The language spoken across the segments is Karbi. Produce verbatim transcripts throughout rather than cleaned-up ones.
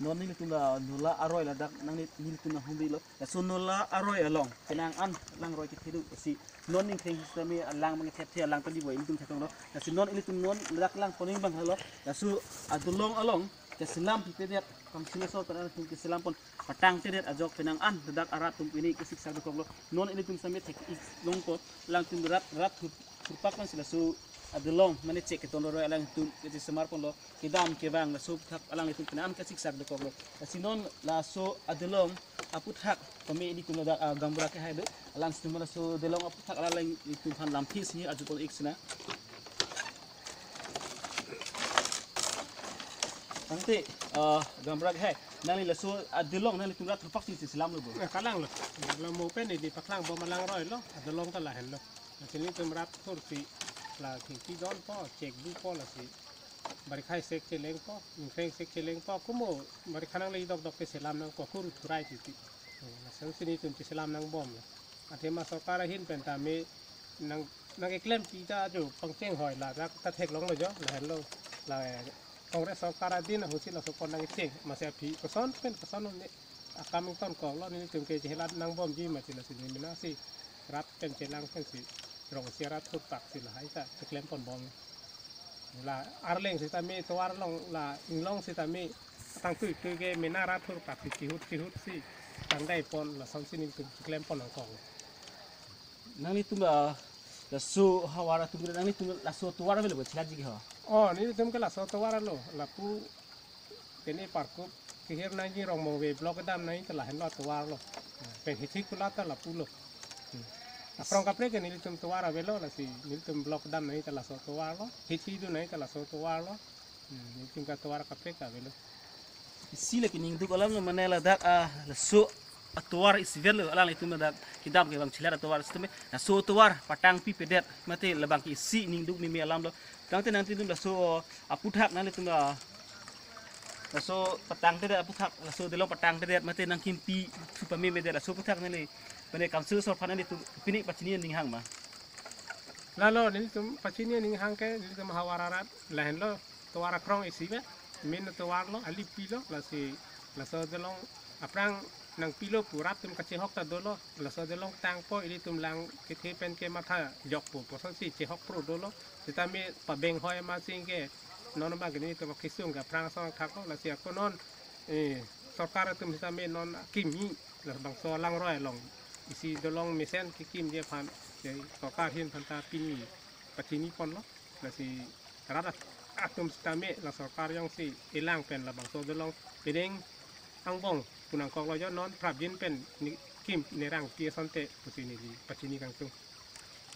Non nelitum la nola aroi ladak nang ni nelitum nang humri lo. Laso nola aroi along penang an langroi kethe do si. Non ningkreng sitame alang mangthepthe alang tadi bo ilitum chetong lo. Lasi non ilitum non ladak lang poning bang halo. Laso adolong along keselam pipedet, council asor pen atum keselam pon patang tedet ajok penang an ladak arat atum pini kesiksak dokok lo. Non ilitum sitame thek-ik longpo, alangtum rat rat thur- thurpak man si laso adolong mane chek keton roi alangtum kechesemar pon lo. Kedam kevang laso aputhak alanglitum penang an kesiksak dokok lo. Lasi non laso adolong aputhak kami ilitum ladak, ah, gaonbura kehai do. Alang situm laso adolong aputhak alanglitum aphan lamthe si arjupon-ik sina. Tangte, ah, gaonbura kehai, nangli laso adolong nanglitum rat thurpak si selam lo bo? Eh, kalang lo. Lo mo pen ili paklang bom alangroi lo. Adolong ta lahenlo. Lasi nelitum rat thur si la thengpi donpo, chek dopo lasi. Barikha sek chelengpo, ningkreng sek chelengpo, komo barikha nangle dokdok keselam nangpo, kuru thurai titi. Lasi nelitum keselam nangbom lo. Athema sorkar ahin pen tame nang nang keklem pi ta jo pangcheng hoi ladak ta theklong lo jo, lahenlo. La, eh, Congress sorkar adin ahut si laso pon nangcheng, masi aphi koson pen koson ne akam ingtonkok lo, nelitum ke chehelat nangbomji mati lasi ne mena si rat pen chelang pen si rong si rat thurpak si lahai ta cheklem ponbom. La arleng sitame tovar along la inglong sitame tangtui tui ke mena rat thurpak si chihut chihut si tangdai pon, lasonsi nelitum cheklem pon nangkok. Nanglitum la laso havar atum nanglitum laso tovar avelo bo chelatji ke ho? Oh, nelitum ke laso tovar lo, lapu tene Parkup kehir nangji Rongmongve block kedam nangji ta lahenlo tovar lo. Pen hithi kula ta lapu lo. Hmm. Aphrang kaprek ke nelitum tovar avelo lasi nelitum block kedam nangji ta laso tovar lo. Hithi do nangji ta laso tovar lo. Hmm, nelitum ke tovar kaprek ta avelo. Isi lake ningduk alam lo mane ladak, ah, laso atovar isivet lo alanglitum ladak kedam kevang chelat atovar sitame. Laso atovar patang pipedet mate labang ke isi ningduk neme alam lo. Tangte nangtum laso, oh, aputhak nanglitum la laso patang tedet aputhak, laso adolong patang tedet mate nangkimpi thu pamemedet laso aputhak nangli mane council asor aphan nanglitum pini pachini aning hang ma? Lalo nelitum pachini aning hang ke nelitum havar arat lahenlo, tovar akrong isivet, main tovar lo, alipi lo, lasi laso adolong aphrang nangpilo pu rat atum kachehok ta dolo, laso adolong tangpo ilitum lang kethe pen ke matha jokpo, lasonsi chehok pro dolo, sitame pabeng hoi ma sing ke non abang ke nelitum kesung ke aphrang asong thaklo, lasi ako non, eh, sorkar atum sitame non akimi, labangso alangroi along isi adolong mesen kekimji aphan, eh, sorkar ahin aphan ta pini pachini ponlo. Lasi rat atum sitame la sorkar jongsi elang pen labangso adolong pedeng angbong pu nangkok lo jo, non prapjin pen ne kim nerang pi asonte pusi neli pachini kangtung.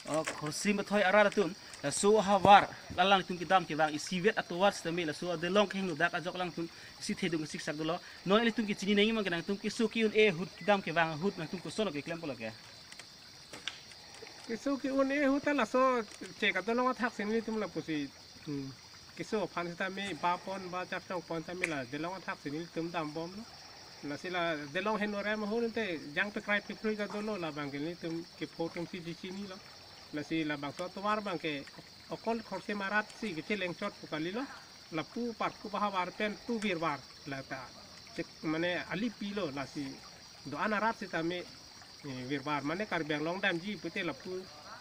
Oh, Khorsing Bathoi arat atum, laso havar alanglitum kedam kevang isivet atovar sitame laso adolong kehingno dak ajok alangtum isi thedung siksak dolo. Non ilitum kechini nangji ma ke nangtum keso ke-un-e ahut kedam kevang ahut nangtum koson lo keklem pulo ke? Keso ke-un-e ahut ta laso chek adolong athak si nelitum lapusi, hmm, keso aphan sitame ba pon ba chapchong pon sitame la adolong athak si nelitum dambom lo. Lasi la adolong heno rem ahut te jang pekrai pekrui ta dolo, labang ke nelitum kepho atum si chechinilo. Lasi labangso atovar abang ke okol Khorsing arat si kecheleng chot pu kalilo, lapu Parkup ahavar pen tu virvar lata. Chek mane alipi lo, lasi do-an arat sitame, eh, virvar mane Karbi Anglong damji pute lapu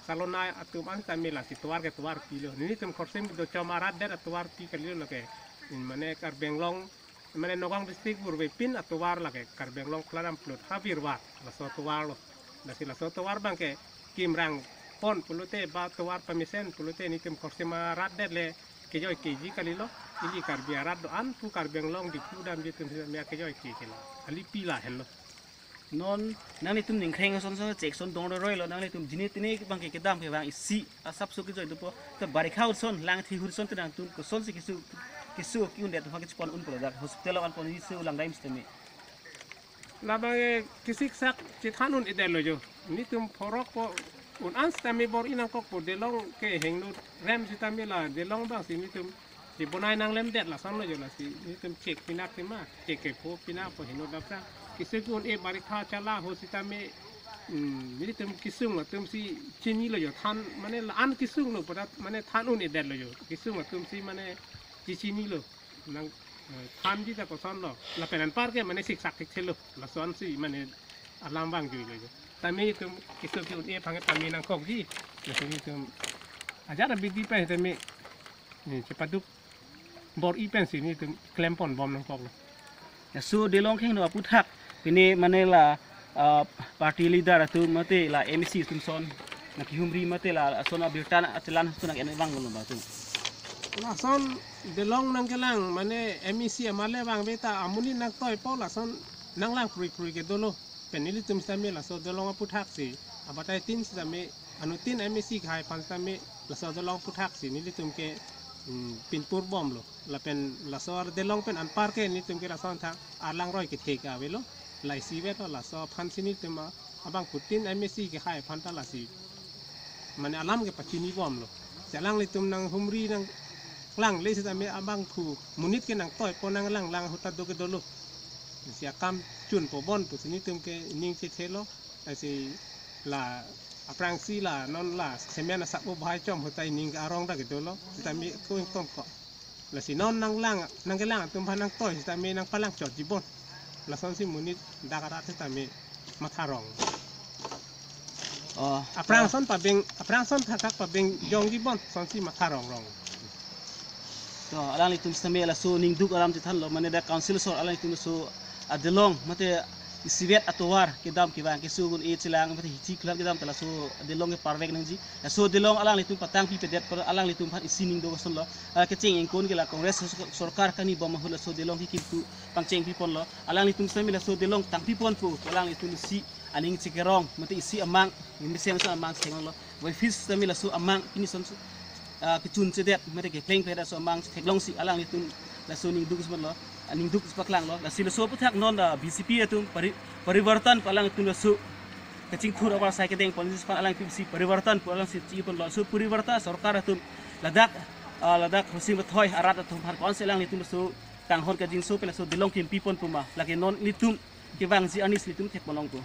Salonai atum an sitame lasi tovar ke tovar pilo. Nelitum Khorsing do chom arat det atovar pi kalilo lake. Mane Karbi Anglong, mane Nagaon district purvepin atovar lake Karbi Anglong kladam plut ha virvar laso atovar lo. Lasi laso atovar abang ke kimrang pon pulote ba tovar pamesen pulote nelitum Khorsing arat det le kejoi keji kalilo, ili Karbi arat do-an pu Karbi Anglong Diphu damji atum sitame kejoi ke kelo. Alipi lahenlo. Non nanglitum ningkreng ason son chek son dong roi roi lo, nanglitum jine tine abang ke kedam kevang isi asapso kejoi dopo. Te barikha ahut son, langthi ahut son te nangtum kosonsi keso keso ke-un-edet aphan kechepon un pulo dak hospital along an pon isi ulang daim sitame. Labang ke kesiksak chethan un-edet lo jo. Nelitum phorok po un-an sitame bor-i nangkokpo, adolong kehingno rem sitame la adolong abang si nelitum chebonai nanglemdet lason lo jo, lasi nelitum chek pinak tema, chek kepho pinak po hingno dapra. Keso ke-un-e barikha chala ahut sitame, hmm, nelitum kesung atum si chinilo jo, than mane la-an kesung lo purat mane than un-edet lo jo. Kesung atum si mane chechinilo. Nang Thanji ta kosonlo, lapen anpar ke mane siksak thekthelo, lasonsi mane alam vangjuilo. Tame itum keso ke-un-e aphan tame nangkokji, lasi itum ajat abidi pen tame, eh, chepaduk bor-i pensi nelitum klempon bom nangkoklo. Laso Delong kehingno aputhak, pini mane la, ah, party leader atum mate la M A C atum ason nangkehumri mate lason abirta achelan ason nang-en vanglo ba atum. Lason Delong nangkelang mane M A C amale vangve ta amonit nangtoipo, lason nanglang phrui phrui ke dolo. Pen nelitum sitame laso Delong aputhaksi, abatai tin sitame, anuttin M A C kehai aphan sitame, laso Delong aputhaksi nelitum ke, mm, pinpur bomlo. Lapen laso ar Delong pen anpar ke nelitum ke lason thang arlang roi kethek avelo. La isivet lo, laso aphansi nelitum a-, abangphutin M A C kehai aphan ta lasi mane alam kepachini bomlo. Si alanglitum nanghumri nanglangle sitame abangphu monit ke nangtoipo, nanglang lang ahut ta do ke dolo. Si akam chunpo bon pusi nelitum ke ning chethelo. Lasi la aphrangsi la non la semen asak bo bahai chom ahut ta ining arong ta ke dolo. Sitame ko ingtongkok. Lasi non nanglang, nangkelang atum aphan nangtoi sitame nangpalang chotji bon. Lasonsi monit dak arat sitame matha rong. Oh, aphrang ason pabeng, aphrang ason thakthak pabeng jongji bon, sonsi matha rong rong. To, alanglitum sitame laso ningduk alam chethanlo, mane dak council asor alanglitum laso aDelong mate isivet atovar kedam kevang, keso gun-e chelang mate hithi khulhan kedam ta laso Delong ke parvek nangji. Laso Delong alanglitum patangpipedet apot alanglitum aphan isi ning do kosonlo. Ah, kecheng ingkon ke la Congress sor-, sorkar kani bom ahut laso Delong ke kimtu pangchengpiponlo. Alanglitum sitame laso Delong tangpiponpo, alanglitum isi aning chekerong mate isi amang, mesen ason amang chenglo. Voiphit sitame laso amang pini ason, ah, kechunchedet mate keplengpledet ason amang theklongsi alanglitum laso ningduk sitame lo, ah, ningduk paklanglo. Lasi laso aputhak non, ah, B J P atum pari-, parivartan pu alanglitum laso kachingthur avar sai kedengpon aphan alanglitum si parivartan pu alangsi chiponlo. So parivartan sorkar atum ladak, ah, ladak Hosing Bathoi arat atum aphan konsi alanglitum laso kanghon kajinso pen laso Delong kimpiponpo ma, lake non nelitum kevangji arnisi nelitum thekponlongpo.